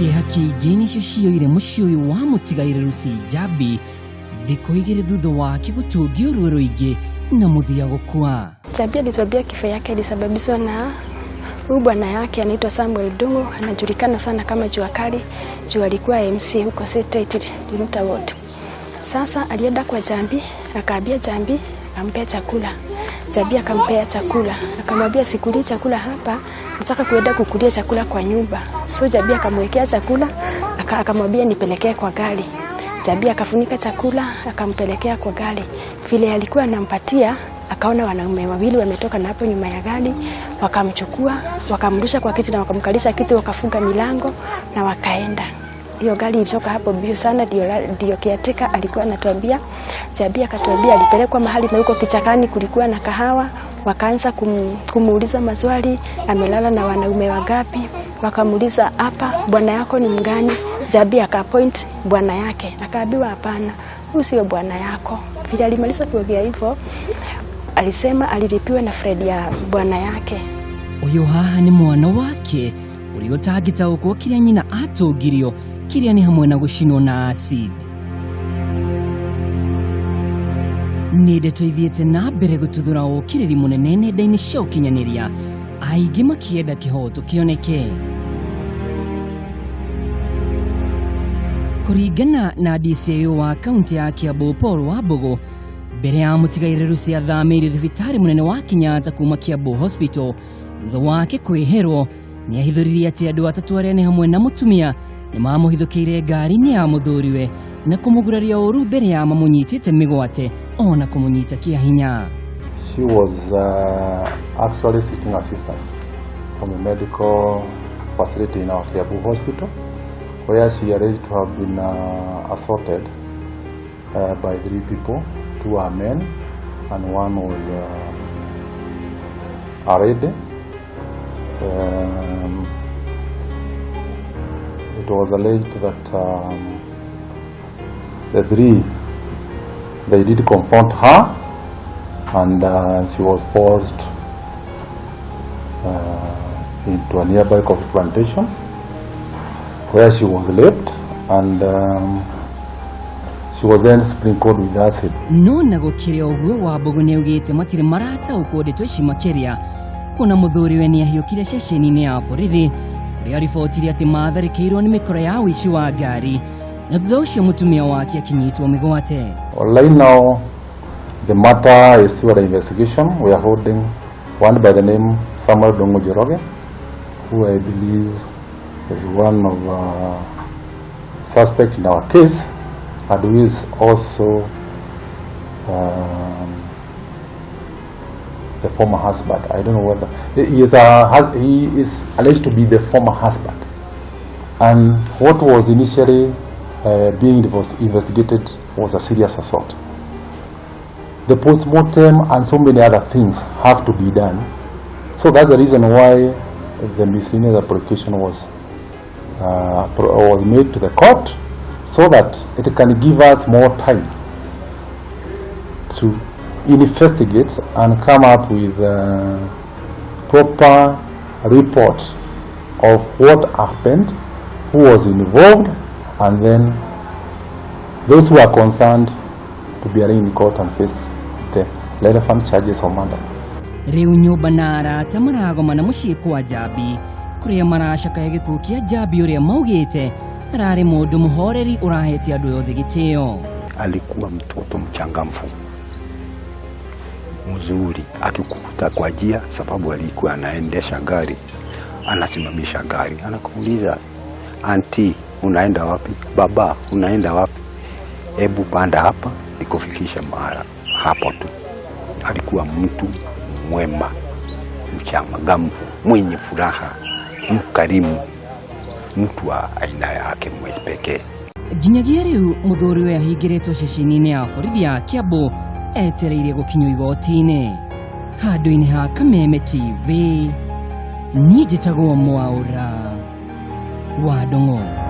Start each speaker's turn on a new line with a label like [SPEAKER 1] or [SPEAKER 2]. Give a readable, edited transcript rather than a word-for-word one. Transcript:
[SPEAKER 1] Kĩeha kĩingĩ nĩcio ciyũire mũciĩ ũyũ wa mũtigaire Lucy Njambi thikũ igĩrĩ thutha wake gũtũngio ruo rũingĩ na mũthia gũkua.
[SPEAKER 2] Njambi alituambia kifo yake ilisababishwa na huyu bwana yake anaitwa Samuel Ndung'u, anajulikana sana kama Jua Kali, juu alikuwa MC huko State Riruta Ward. Sasa alienda kwa Njambi, akaambia Njambi ampea chakula. Njambi akampea chakula, akamwambia sikulii chakula hapa, nataka kuenda kukulia chakula kwa nyumba. So Njambi akamwekea chakula, akamwambia nipelekee kwa gari. Njambi akafunika chakula, akampelekea kwa gari. Vile alikuwa anampatia, akaona wanaume wawili wametoka na hapo nyuma ya gari, wakamchukua, wakamrusha kwa kiti na wakamkalisha kiti, wakafunga milango na wakaenda. Hiyo gari ilitoka hapo mbio sana, ndio caretaker alikuwa anatuambia. Njambi akatuambia alipelekwa mahali na huko kichakani kulikuwa na kahawa, wakaanza kumuuliza maswali, amelala na wanaume wangapi? Wakamuuliza hapa bwana yako ni mgani? Njambi akapoint bwana yake, akaambiwa hapana, huyu sio bwana yako. Vile alimaliza kuongea hivyo, alisema alilipiwa na friend ya bwana yake.
[SPEAKER 1] Uyu haha nĩ mwana wake ũrĩa ũtangĩtaũkwo kĩrĩa nyina atũngirio kĩrĩa nĩ hamwe na gũcinwo na acid. Nĩ ndeto ithiĩte na mbere gũtuthũra ũkirĩri mũnene nenda-inĩ cia ũkinyanĩria, aingĩ makĩenda kĩhoto kĩoneke. Kũringana na DCIO wa kaunti ya Kiambu Paul Wambugu, mbere ya mũtigaire Lucy athamĩirio thibitarĩ mũnene wa Kenyatta kuma Kiambu Hospital thutha wake kwĩherwo, nĩ ahithũririe atĩ andũ atatũ arĩa nĩ hamwe na mũtumia nĩ mamũhithũkĩire ngari-inĩ ya mũthuriwe na kũmũguraria ũru mbere ya mamũnyitĩte mĩgwate ona kũmũnyita kĩa hinya.
[SPEAKER 3] She was actually seeking assistance from a medical facility in our Kiambu Hospital, where she alleged to have been assaulted by three people. Two are men and one was a lady. It was alleged that the three, they did confront her, and she was forced into a nearby coffee plantation where she was raped, and she was then sprinkled with acid.
[SPEAKER 1] No na gũkĩrĩ ũguo, Wambugu nĩ augĩte matirĩ marataũkwo ndeto ici makĩria kuona mũthuriwe nĩ ahiũkire ceceni-inĩ ya borithi kũrĩa aribotire atĩ matharĩkĩirwo nĩ mĩkora ya ũici wa ngari na thutha ũcio mũtumia wake akinyitwo mĩgwate.
[SPEAKER 3] Right now, the matter is still under investigation. We are holding one by the name Samuel Ndung'u Njoroge, who I believe is one of suspect in our case, and who is also the former husband. I don't know whether he is alleged to be the former husband. And what was initially being investigated was a serious assault. The post-mortem and so many other things have to be done. So that's the reason why the miscellaneous application was made to the court, so that it can give us more time to investigate and come up with a proper report of what happened, who was involved, and then those who are concerned to be arraigned in court and face the relevant charges of murder.
[SPEAKER 1] Rĩu nyũmba na arata maragomana mũciĩ kwa Njambi kũrĩa maracakaya gĩkuũ kĩa Njambi ũrĩa maugĩte ararĩ mũndũ mũhoreri ũrahete andũ othe gĩtĩo.
[SPEAKER 4] Alikuwa mtoto mchangamfu mzuri, akikukuta kwa njia, sababu alikuwa anaendesha gari, anasimamisha gari, anakuuliza, "Auntie, unaenda wapi? Baba, unaenda wapi? Hebu panda hapa nikufikisha mahala hapo tu." Alikuwa mtu mwema, mchangamfu, mwenye furaha, mkarimu, mtu wa aina yake mwe pekee.
[SPEAKER 1] Nginyagia rĩu mũthuriwe ahingĩrĩtwo ceceni-inĩ ya borithi ya Kiambu etereire gũkinywo igoti-inĩ. Handũ-inĩ ha Kameme TV, niĩ njĩtagwo Mwaũra wa Ndung'u.